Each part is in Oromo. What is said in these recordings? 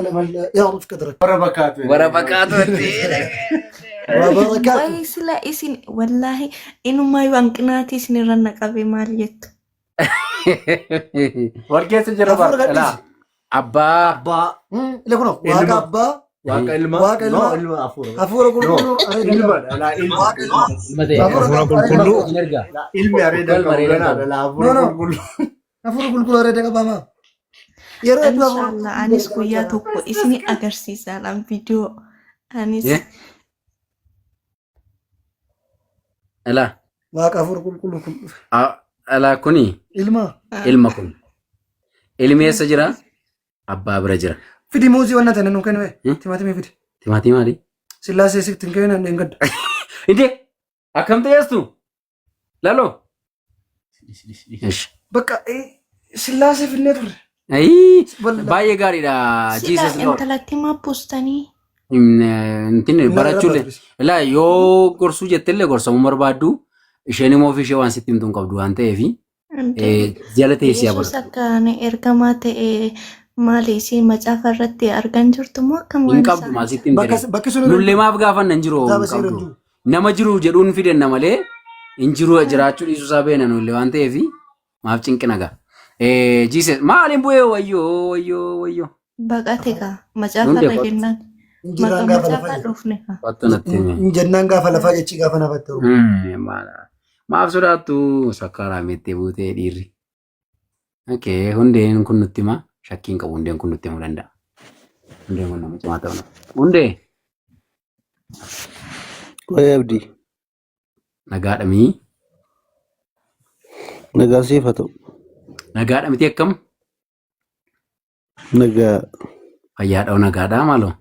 يعرف قدرك. Warra bakkaatu. Warra bakkaatu. وبركاته. Wayi sila isin wallaahi inumaayyuu hanqinaatii isin irra na qabe maal jettu? Wal keessa jira Hafuura bara. gadhiisi. Abbaa. Abbaa. Ila kunoo waaqa Ilma. abbaa Waaqa ilma. Waaqa ilma. No, ilma hafuura. Hafuura No, qulqulluu areeda ilma qaba. dha. Laa ilma. Waaqa ilma. Ilma ta'e. Hafuura Hafuura qulqulluu areeda qulqulluu. qaba. Hin ergaa. Laa ilmi areeda Ilma qabu areeda ganaadha. qabu. Laa No, hafuura no. qulqulluu. Hafuura qulqulluu areeda qaba maa. Yeroo hedduu hafuura Inshaallah qulqulluu anis areeda guyyaa qabachaa tokko isin agarsiisaadhaan viidiyoo anis Eh? Alaa. Waaqa hafuura qulqulluu kun dhufe. Alaa kuni Ilma. ilma kun. Ilmi eessa jira? Abbaa bira jira. Fidi muuzii wanna tana nuu kennume. Hmm? Timaatimii fidi. Timaatii maali? Sillaasee sitti hin kennan hin gadda. Indee akkam ta'eestu? Laloo. Ish. Bakka sillaasee finnee turre. Ayii Walla. baay'ee gaariidha. Sila Jesus Lord. intalatti maa buustanii? Intin Inni barachuullee. arraba Ilaa yoo gorsuu jettellee gorsamuu barbaaddu isheen immoo ofii ishee waan sitti himtu hin qabdu waan ta'eef jala teessee Yesuus abartu. akka ani ergamaa ta'e maali isiin macaafa irratti argan jirtu moo akkam Hin waan qabdu isaa? maal sitti himte. Bakka bakki sun irra hin Nullee jiru. maaf gaafanna hin jiru hin Kitaaba seera hin qabdu. jiru. Nama jiru jedhuun fidenna malee hin jiru jiraachuu dhiisuu isaa beena nullee waan ta'eef maaf cinqina gaa. Jesus maaliin bu'ee wayyoo wayyoo wayyoo. Baqate kaa macaafa Hundee irra kottu. jennaan Hin jirraan maqaa gaafa macaafaa lafaa jedhu. dhufne kaa. Kottu natti himi. Hin jennaan gaafa lafaa jechi gaafa nafaatti ta'u. Maaf sodaattu sakkaaraa meettee buutee dhiirri. Okay, hundeen kun nutti hima. Shakkiin qabu hundeen kun nutti himuu danda'a. Hundeen kun nama cimaa ta'uu. Hundee Wayi Abdii, nagaadha mii. nagaa siif haa ta'u. Nagaadha miti akkam? Nagaa Fayyaadha hoo nagaadha maaloo?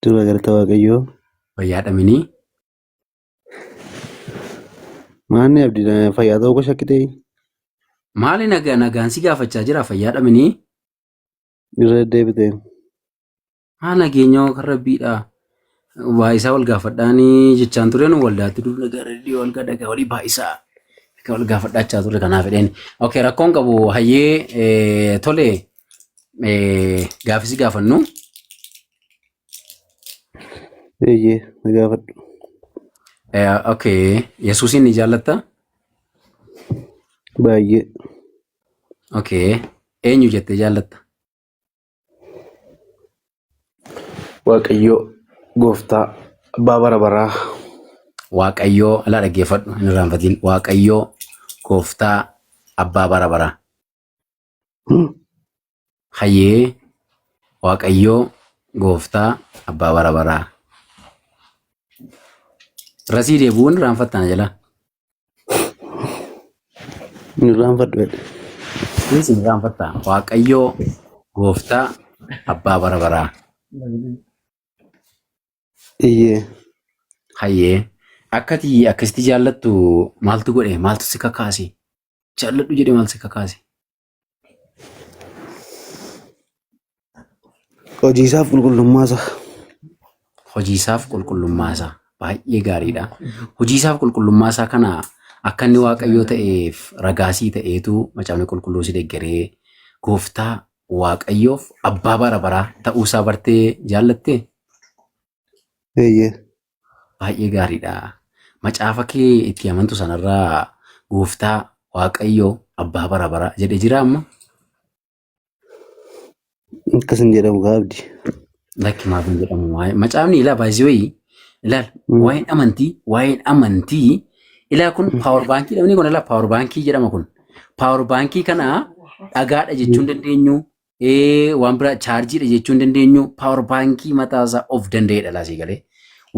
dura galata Waaqayyoo. Fayyaadha minii. Maanni Abdii fayyaa ta'uu koo shakkitee Maali nagaa nagaan si gaafachaa jira fayyaadha minii? irra deddeebitee. Haa nageenyaa kan rabbiidha. Baay'isaa wal gaafadhaanii jechaan ture nu waldaatti dur nagaa dhadhii wal gadagaa walii baay'isaa. Akka wal gaafadhaachaa ture kanaaf fedheen. Okay rakkoon qabu hayyee tole gaafisi gaafannu. Eeyyee na gaafadhu. Okay Yesuusiin ni jaallatta? Baay'ee. Okay eenyu jettee jaallatta? Waaqayyoo gooftaa abbaa bara baraa. Waaqayyoo alaa dhaggeeffadhu hin irraanfatiin. Waaqayyoo gooftaa abbaa bara baraa. Hayyee Waaqayyoo gooftaa abbaa bara baraa. Rasii deebi'uun irraanfattaan jalaa. Hin irraanfadhu jedhe. Kunis hin irraanfattaa. Waaqayyoo gooftaa abbaa bara baraa. Iyyee. Hayyee akkati akkasitti jaallattu maaltu godhe maaltu si kakaase jaalladhu jedhe maal si kakaase? Hojii isaaf qulqullummaa isaa. Hojii isaaf qulqullummaa isaa baay'ee gaariidha. Hojii isaaf qulqullummaa isaa kana akka inni waaqayyoo ta'eef ragaasii ta'eetu macaafni qulqulluu si deggeree gooftaa waaqayyoof abbaa bara baraa ta'uu isaa bartee jaallattee? Eeyyee. Baay'ee gaariidha. Macaafa kee itti amantu sanarraa gooftaa Waaqayyoo abbaa bara baraa jedhee jira amma. Akkas hin jedhamu kaa abdi. Lakki maaf hin jedhamu. Macaafni ilaa baay'isii wayii ilaal waa'een amantii waa'een amantii ilaa kun paawar baankii dha kun ilaa paawar baankii jedhama kun. Paawar baankii kana dhagaadha jechuu hin dandeenyu. Waan biraa chaarjiidha jechuu hin dandeenyu. Paawar baankii mataasaa of danda'edha laasii galee.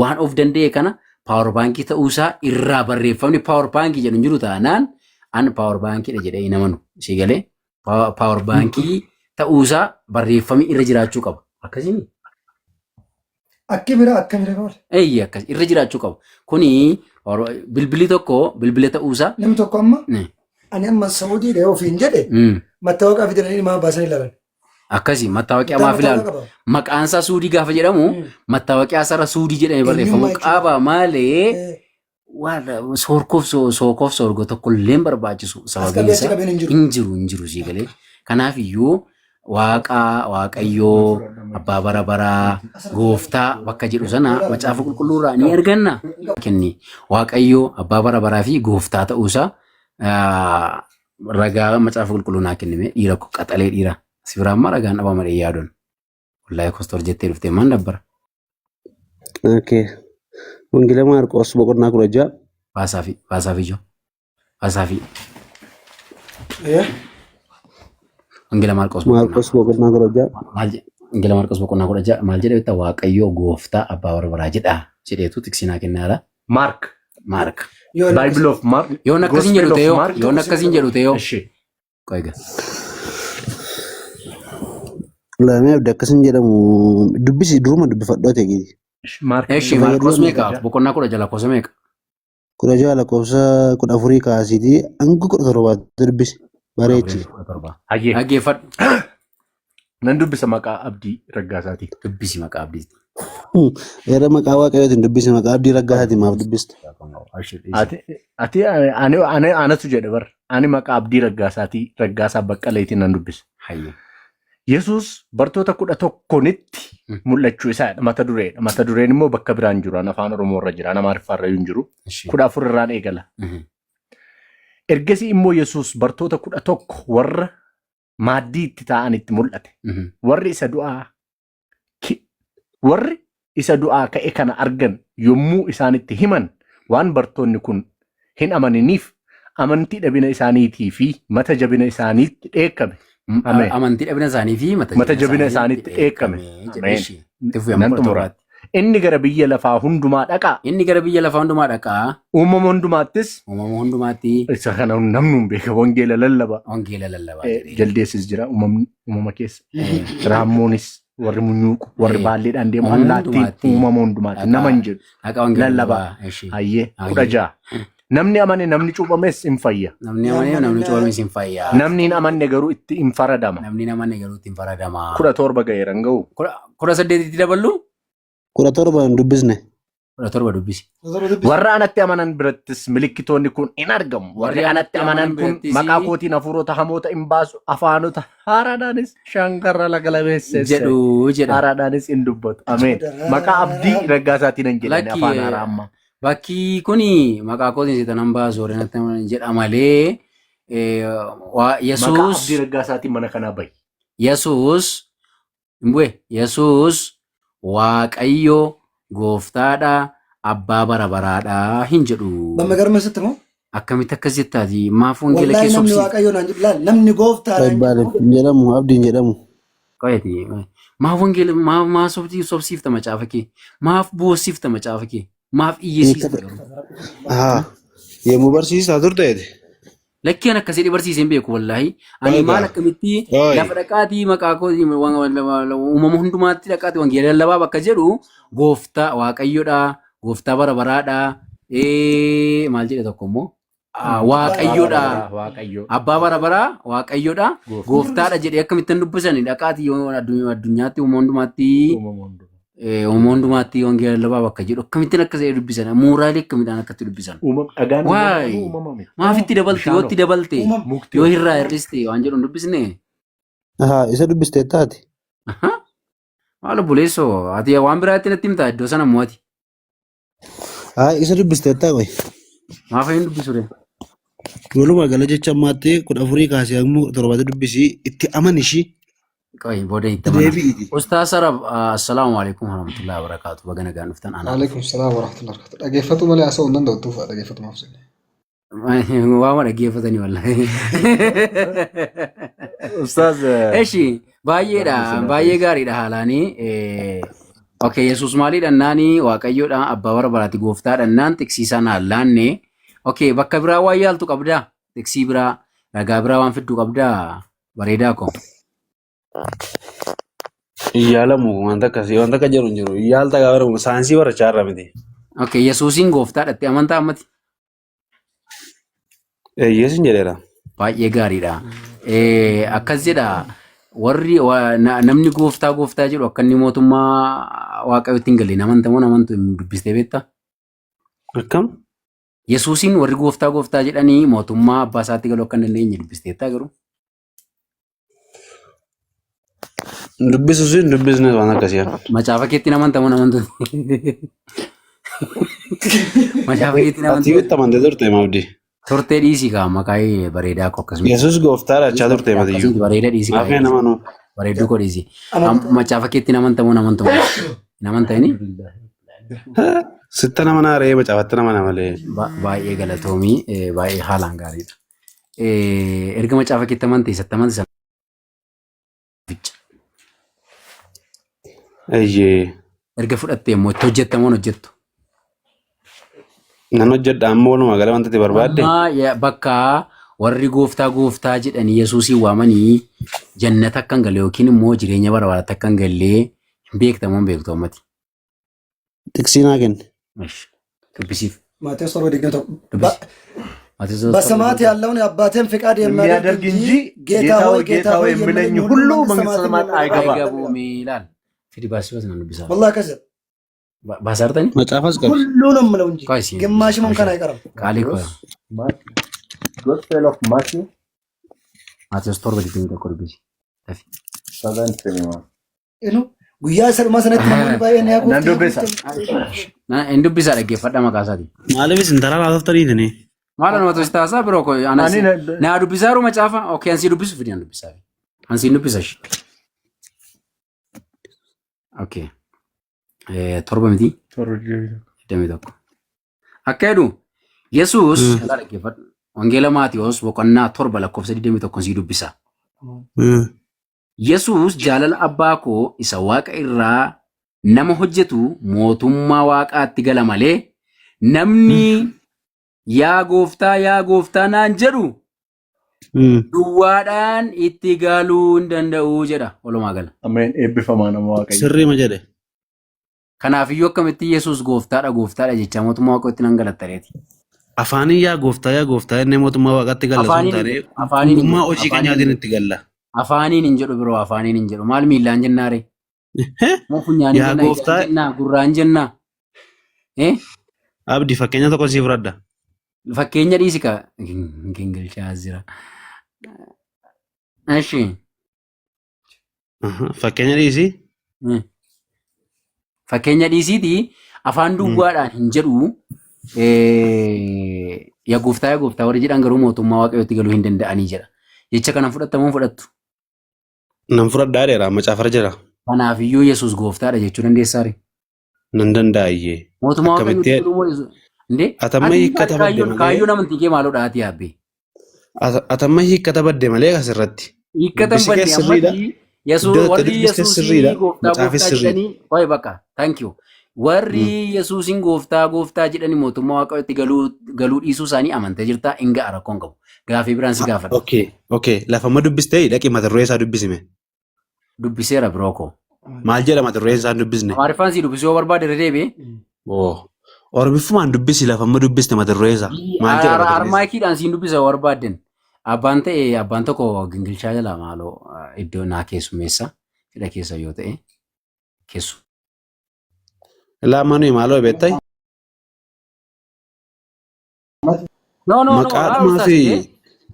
Waan of danda'e kana paawar baankii ta'uusaa irraa barreeffamni paawar baankii jedhu hin jiru taanaan an paawar baankiidha jedhee hin amanu. Sii galee paawar baankii ta'uusaa barreeffamni irra jiraachuu qaba. Akkasiin Akki bira akka bira maal? eeyyee akkas irra jiraachuu qaba. Kuni bilbilli tokko bilbila ta'uusaa. Namni tokko amma ani amma Saudii dhahee ofiin jedhe mattaawaqaa fidanii ilmaa baasan ilaalan. Akkasi mattaawaqiyaa Mataa maaf ilaalu? mattaawaqaa qaba. Maqaan isaa Suudii gaafa jedhamu mattaawaqiyaa isaarra Suudii jedhamee barreeffamuu Eenyummaa jechuudha. qaba malee waan soorkoof sookoof soorgoo tokko illee hin barbaachisu. As Sababiin qabee achi isaa qabeen hin jiru. hin jiru hin jiru sii galee. Kanaaf iyyuu Waaqa, Waaqayyoo, Abbaa bara baraa, Gooftaa bakka jedhu sana macaafa qulqulluurraa ni arganna. Kenni Waaqayyoo Abbaa bara baraa fi Gooftaa ta'uusaa ragaa macaafa qulqulluu naa kennime dhiira koo qaxalee dhiira. Si biraa amma ragaan dhabama dhee yaadoon. Wallaahi kostor jettee dhuftee maan dabbara. Okay. Wangeela Maarqos boqonnaa 16. Baasaa fi baasaa fi ijoo. Baasaa fi Wangeela Maarqos boqonnaa Maarqos boqonnaa 16. maal jedha? Wangeela Maarqos boqonnaa 16 maal jedha beektaa? Waaqayyoo gooftaa abbaa bara baraa jedha jedheetu tiksinaa kennaadha. Mark. Maark. Yoo inni Bible of Mark. Yoon akkasiin jedhu Gospel of ta'ee Mark. yoon akkasiin jedhu ta'ee Ishi. qoyga. Laamee abdi akkasin jedhamu dubbisi duruma dubbifadhu ati eegi. Ishi Mark. Eshi Ifa Maarqos jedhu meeqa? Boqonnaa 16 lakkoofsa meeqa? 16 lakkoofsa 14 kaasiitii hanga 17tti dubbisi. Bareechi. 17. Hayyee. Dhaggeeffadhu. Nan dubbisa maqaa Abdii Raggaasaati. Dubbisi maqaa Abdiiti. Era maqaa Waaqayyootiin dubbisi maqaa Abdii Raggaasaatiin maaf dubbista? Ati ati ani ani anatu jedhe bar. Ani maqaa Abdii Raggaasaatii Raggaasaa Baqqaleetiin nan dubbisa. Hayyee. Yesuus bartoota 11nitti mul'achuu isaadha mata dureedha. Mata dureen immoo bakka biraan jiru. An afaan Oromoo irra jira. An Amaariffaa irra hin jiru. 14 irraan eegala. Ergasii immoo Yesuus bartoota 11 warra maaddii itti taa'anitti mul'ate. Warri isa du'aa ki- warri isa du'aa ka'e kana argan yommuu isaanitti himan waan bartoonni kun hin amaniniif amantii dhabina isaaniitii fi mata jabina isaaniitti dheekkame. Ameen. Amantii dhabina isaanii fi Mata jabina isaaniitti dheekkame. jedhe Ameen. ishee. Itti fufee amma Nan kudha xumura. torbaatti. Inni gara biyya lafaa hundumaa dhaqaa. Inni gara biyya lafaa hundumaa dhaqaa. Uumama hundumaattis Uumama hundumaatti isa kana namni hin beeka wangeela lallaba. wangeela lallabaa jedhee. Jaldeessis jira uumama keessa. Raammoonis warri munyuuqu warri baalleedhaan deemu Uumama allaattiin hundumaatti uumama hundumaatti dhaqaa. nama hin jedhu Dhaqaa wangeela lallabaa. lallabaa. Ishee. Hayyee Hayyee. 16. Namni amane namni cuuphames hin fayya. Namni amane namni cuuphames hin fayya. Namni hin amanne garuu itti hin faradama. Namni hin amanne garuu itti hin faradama. 17 ga'eera hin ga'u. 18tti daballu? 17 hin dubbisne. 17 dubbisi. Warra anatti amanan birattis milikkitoonni kun in argamu. Warri anatti amanan kun birattis maqaa kootiin hafuurota hamoota in baasu, afaanota haaraadhaanis shankarra lagalameessesse. Jedhu jedha. Haaraadhaanis in dubbatu. Ameen. Maqaa Abdii Raggaasaatiin hin jedhani Lakki afaan haaraa amma. Bakki kuni maqaa kootiin seexanan baasu warri anatti amanan jedha malee Maqaa Yesuus Abdii Raggaasaatiin mana kanaa bahi. Yesuus hin bu'e. Yesuus Waaqayyo gooftaadha abbaa bara baraadha hin jedhu. Mamma garma sitti moo? Akkamitti akkas jettaati? Maaf wangeela Wallaahi kee namni sobsiifta? Waaqayyo naan jedhu laal namni gooftaadha hin Baale jedhu. hin jedhamu abdiin jedhamu. Qo'eeti. Maaf wangeela maaf maa sobsii sobsiifta macaafa kee? Maaf boossifta macaafa kee? Maaf iyyisiista garuu? Haa yommuu barsiisaa turteeti. Lakkii an akkasii barsiisee hin beeku wallaahi. Ani maal Oiga. akkamitti Oi. lafa dhaqaatii maqaa koo uumama hundumaatti dhaqaatii wangeela lallabaa bakka jedhu gooftaa waaqayyoodha gooftaa bara baraadha maal jedhe tokko immoo waaqayyoodha Waaqayyo. abbaa bara baraa waaqayyoodha Gooftaa. gooftaadha jedhee akkamittan dubbisani dhaqaatii yoo addunyaatti uumama hundumaatti Uumama hundumaa. Uumama hundumaatti wangeela lallabaa bakka jedhu akkamittiin akka ta'e dubbisan mooraalii akkamiidhaan akkatti dubbisan. Uumam dhagaan Waay uumama miti. maaf itti dabalte yoo itti dabalte Uumama. Mukti yoo irraa hir'iste waan jedhu hin dubbisne. Haa isa dubbistee taati. Maal obboleessoo ati waan biraatti natti himtaa iddoo sana immoo ati. Haa isa dubbistee taa qoy. Maaf hin dubbisu ree? Walumaa gala jecha ammaatti 14 kaasee hamma 17tti dubbisii itti amani ishii. Qoy booda itti amana. Deebi'iiti. Ustaaz Arab assalaamu alaikum warahmatullahi wabarakatuh baga nagaan dhuftan anaa. Waalaikum salaam warahmatullahi wabarakatuh. Dhaggeeffatu malee haasa'uu hin danda'u tuufa dhaggeeffatumaaf seene. Waama dhaggeeffatanii wallahi. Ustaaz. Eshi baay'eedha baay'ee gaariidha haalaanii. Okay Yesuus maaliidha naani Waaqayyoodha abbaa bara baraati gooftaadha naan tiksiisaa naan laanne. Okay bakka biraa waan yaaltu qabdaa tiksii biraa ragaa biraa waan fiddu qabdaa bareedaa koo. Hin yaalamu wanta akkasii wanta akka jedhu hin jiru. Hin yaalta gaafa jedhamu saayinsii barachaa irra miti. Okay Yesuusiin gooftaadha itti amantaa ammati. Eeyyee sin jedheera. Baay'ee gaariidha. Akkas jedha warri namni gooftaa gooftaa jedhu akka inni mootummaa waaqayyootti hin galle amantamoo hin amantu hin dubbistee beektaa? Akkam? Yesuusiin warri gooftaa gooftaa jedhanii mootummaa abbaa isaatti galuu akka hin dandeenye dubbisteettaa garuu? Dubbisus hin dubbisnes waan akkasii. Macaafa keetti hin amantamu hin amantu. Macaafa keetti hin Ati amantu. yoo itti amantee turte maabdi. Turtee dhiisii kaa maqaa bareedaa koo akkasuma. Yesuus gooftaadha jechaa turte matiyyuu. Akkasumatti bareeda dhiisii Maaf kaa. nama nu. Bareedduu koo dhiisii. Amantaa. Macaafa keetti hin amantamu hin amantamu. Hin amantanii? Sitta nama naaree macaafatti nama na malee. Baay'ee galatoomii baay'ee haalaan gaariidha. Erga macaafa keetti amante isatti amante sana ficca. Eeyyee. Erga fudhatte immoo itti hojjettamoo hin hojjettu. Nan hojjedha amma walumaa gala wanta ati barbaadde. Amma bakka warri gooftaa gooftaa jedhanii Yesuusiin waamanii jannata akka hin galle yookiin immoo jireenya bara baraatti akka hin galle hin beektamoo hin beektu ammati. Tiksii naa kenne. Ish, Dubbisiif. Maatewos 7:21. Dubbisi. Maatewos torba በሰማያት ያለውን የአባቴን ፈቃድ የሚያደርግ እንጂ ጌታ ሆይ ጌታ ሆይ የሚለኝ ሁሉ መንግሥተ ሰማያት አይገባም። አይገቡም ይላል። ፊዲ ባሲበት ነው ዱብሳ ወላሂ ከዚያ ባሳርተኝ Macaafas qabi. ሁሉንም ምለው እንጂ ቆይ እስኪ ግማሽም እንኳን አይቀርም። ቃሌ እኮ Gospel of Matthew Maatewos 7:21 dubbisi. Tafi. 7:21. Inu guyyaa isa dhumaa sanatti namoonni baay'een yaa Nan gooftaa dubbisa. Hin dubbisa dhaggeeffadha maqaa isaatiin. Maaliif isin taraa laaftaniitini? Maal nama tosi taasaa biroo ko anas Ani naa dubbisaaru macaafa okay ansii dubbisu fidi an dubbisaa ansii dubbisa shi okay torba miti 21 akka jedhu Yesuus ilaa dhaggeeffadhu Wangeela Maatiyos boqonnaa 7 lakkoofsa 21 sii dubbisa. Yesuus jaalala abbaa koo isa waaqa irraa nama hojjetu mootummaa waaqaatti gala malee namni yaa gooftaa yaa gooftaa naan jedhu duwwaadhaan itti galuu hin danda'u jedha walumaa gala. Ameen eebbifamaa nama Waaqayyo. Sirriima jedhe. Kanaafiyyuu akkamitti Yesuus gooftaadha gooftaadha jecha mootummaa waaqayyootti nan galattareeti. Afaaniin yaa gooftaa yaa gooftaa jennee mootummaa waaqaatti galla osoo hin Afaaniin hin taane jedhu afaaniin hin qulqullummaa jedhu hojii afaaniin hin keenyaatiin jedhu itti galla. afaaniin hin jedhu biroo afaaniin hin jedhu maal miillaan jennaare moo funyaaniin Yaa jennaa ijaan gooftaa jennaa gurraan jennaa eh abdi fakkeenya tokko sii fudhadha. fakkeenya dhiisi ka gingilchaa jira. Eshi Fakkeenya dhiisii. Fakkeenya dhiisiitii afaan duwwaadhaan hin jedhu yaa gooftaa yaa gooftaa warri jedhan garuu mootummaa waaqayyootti galuu hin danda'anii jedha. Jecha kana fudhattamoo hin fudhattu? Nan fudhadhaa dheeraa macaafara jira. Kanaafiyyuu Yesuus gooftaadha jechuu dandeessaa ree? Nan danda'a iyyee. Mootummaa Akkamitti waaqayyootti galuu moo Yesuus? Indee atamma ati hiikkata badde kaayyoon malee kaayyoon amantii kee maalodha ati yaabbee? atamma hiikkata badde malee asirratti. Hiikkatan Dubbisi kee badde sirriidha. ammatti Yesuus Iddoo itti warri dubbiste Yesuusii sirriidha. gooftaa Macaafis gooftaa sirriidha. jedhanii wayi bakka thank you. Warri Yesuusin gooftaa gooftaa jedhanii mootummaa waaqayyootti galuu galuu dhiisuu isaanii amantee jirtaa hin ga'a rakkoon qabu. Gaafii biraan si gaafadha. Okay, okay. Lafa amma dubbistee dhaqi mata duree isaa dubbisime. Dubbiseera biroo koo. Maal jedha mata dureen isaa hin dubbisne? Amaariffaan si dubbisuu yoo barbaade irra deebi'e. Oo. Oromiffaan dubbisi lafa amma dubbiste mata duree isaa. Maal jedha mata dureen isaa? Armaakiidhaan siin dubbisa yoo barbaadden. Abbaan ta'e abbaan tokko gingilchaa jala maaloo iddoo naa keessummeessa fedha keessa yoo ta'e keessu. Ilaa amma nuyi maaloo beektai? No no no Maqaadhumaa ustaas fi illee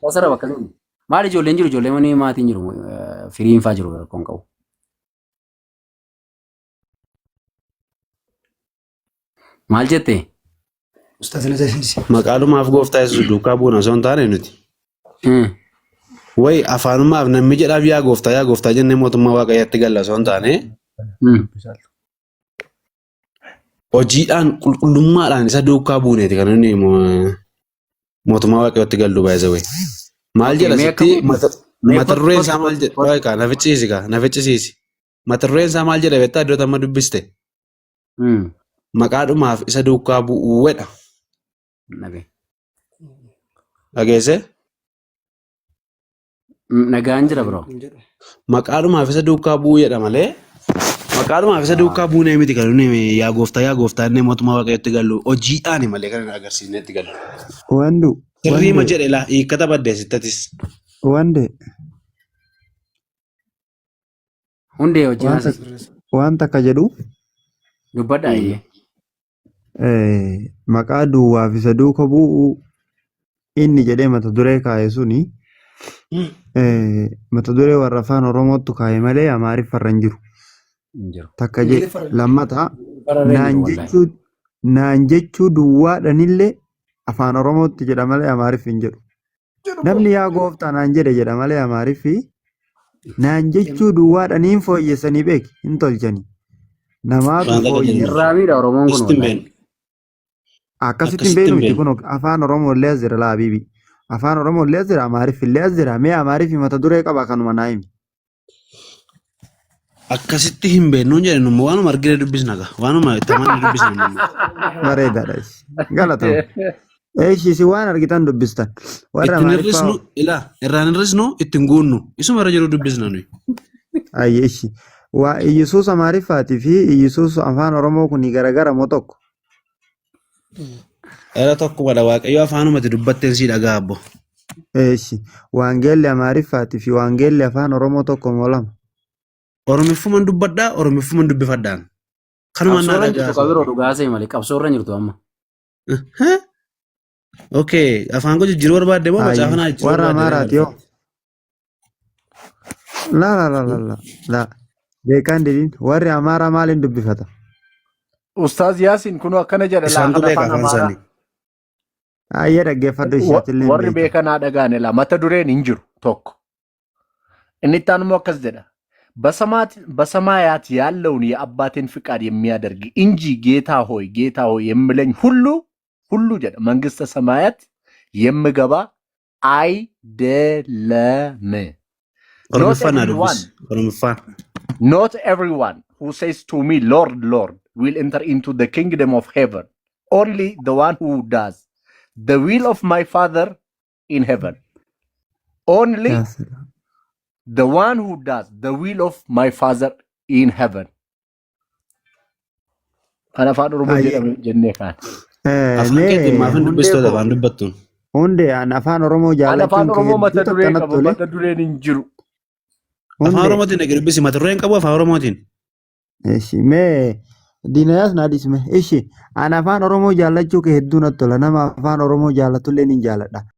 tasara bakka sun. Maal ijoolleen jiru ijoollee manii maatiin jiru firiin faa jiru rakkoon qabu. Maal jette? Ustaas na taasisi. maqaalumaaf gooftaa Yesuus duukaa buuna osoo hin taane nuti. Wayi afaanumaaf namni jedhaaf yaa gooftaa yaa gooftaa jennee mootummaa waaqayyaatti galla osoo hin taane hojiidhaan qulqullummaadhaan isa duukaa buuneeti kan inni mootummaa waaqayyootti gallu baay'ee. Maal Okay, jedha mee sitti akkam mee mata kottu dureen kottu isaa maal kottu jedha kottu. wayi kaa na ficcisiisi kaa na ficcisiisi. Mata dureen isaa maal jedha beektaa iddoo amma dubbiste maqaadhumaaf isa duukaa bu'uu wedha. Nagee. Dhageessee Nagaan jira biroo. maqaadhumaaf isa duukaa bu'uu jedha malee maqaadhumaaf isa duukaa buunee miti kan inni yaa gooftaa yaa gooftaa inni mootummaa waaqayyootti gallu hojiidhaani malee kan hin agarsiisne itti gallu. Wandu, Sirriima wande, jedhe laa hiikkata baddeessittatis. wande, Hundee hojii wanta haasisi. wanta akka jedhu Dubbadhaa iyyee. maqaa duwwaaf isa duuka bu'u inni jedhee mata duree kaa'e suni Mata duree warra afaan Oromootu kaa'e malee Amaariffarra hin jiru. Hin jiru. Takka jedhe Ingiliffarra. Lammataa Fararra hin naan jiru wallaahi. jechuu naan jechuu duwwaadhanillee afaan Oromootti jedha malee Amaariffi hin jedhu. Jedhu Namni yaa gooftaa naan jedhe jedha malee Amaariffi naan jechuu duwwaadhaniin fooyyessanii beeki hin tolchani. Namaatu Waan takka jedhu. fooyyessa. Irraamiidha Oromoon kun Akkasitti hin wallaahi. beeknu. Akkasitti hin Akkasitti beeknu hin miti beeknu. kun afaan Oromoo illee as jira laa habiibi. Afaan Oromoo illee as jira, Amaariffi illee as jira. Mee Amaariffi mata duree qaba kanuma naa himi. Akkasitti hin beeknu jedhe numma waanuma argine dubbisna gaa. Waanuma itti amanne dubbisna numma. Bareedaadha. Galatama. Eeshi isin waan argitan dubbistan. Warra Ittiin Amaariffaa hir'isnu ilaa irraan hir'isnu ittiin guunnu isuma irra jiru dubbisna nuyi. Ayye ishi. Waa Iyyasuus Amaariffaatii fi Iyyasuus afaan Oromoo kun garagara moo tokko? Era tokkumadha Waaqayyo afaanumatti dubbatteen sii dhagaa abbo. Eeshi. Waangeelli Amaariffaatii fi waangeelli afaan Oromoo tokko moo lama? Oromiffuman dubbadhaa, Oromiffuman dubbifadhaan. Kanumaan naa Qabsoorra hin jirtu dhagaa. qabiroo dhugaa see malee qabsoorra hin jirtu amma. Okay, afaan koo jijjiiruu barbaadde moo Ayye. macaafa naa jijjiiruu Warra barbaadde? Amaaraati yoo. La la la la la la. Beekaan didin warri Amaaraa maaliin dubbifata? Ustaaz Yaasiin kunoo akkana jedha laa Isaantu kan beeka afaan afaan Amaaraa. isaanii. Ayyee dhaggeeffadhu ishaatillee hin Warri beekta. beekan haa dhaga'an laa mata dureen hin jiru tokko. Inni itti aanu immoo akkas jedha. በሰማያት ያለውን የአባቴን ፍቃድ የሚያደርግ እንጂ ጌታ ሆይ ጌታ ሆይ የሚለኝ ሁሉ ሁሉ jedha መንግስተ ሰማያት የሚገባ አይደለም። Not Oromiffaan naa everyone, dubbisi. Oromiffaan. Not everyone who says to me, "Lord, Lord," will enter into the kingdom of heaven. Only the one who does the will of my Father in heaven. Only Yaa salaam. the one who does the will of my Father in heaven. Kan afaan Oromoo Ayyee. jedhame jennee kaan. Afaan keetiin Mee maaf hin hundee dubbistoota koo afaan dubbattuun? Hundee an afaan Oromoo An afaan jaalachuun kee Oromoo mata hedduu duree takka natti qaba tole. Mata dureen hin jiru. Afaan Hundee Oromootiin dhaqee dubbisi mata dureen qabu afaan Oromootiin. Ishi mee diinayaas naa dhiisme. Ishi an afaan Oromoo jaallachuu kee hedduu natti tola. Nama afaan Oromoo jaalatullee ni jaaladha.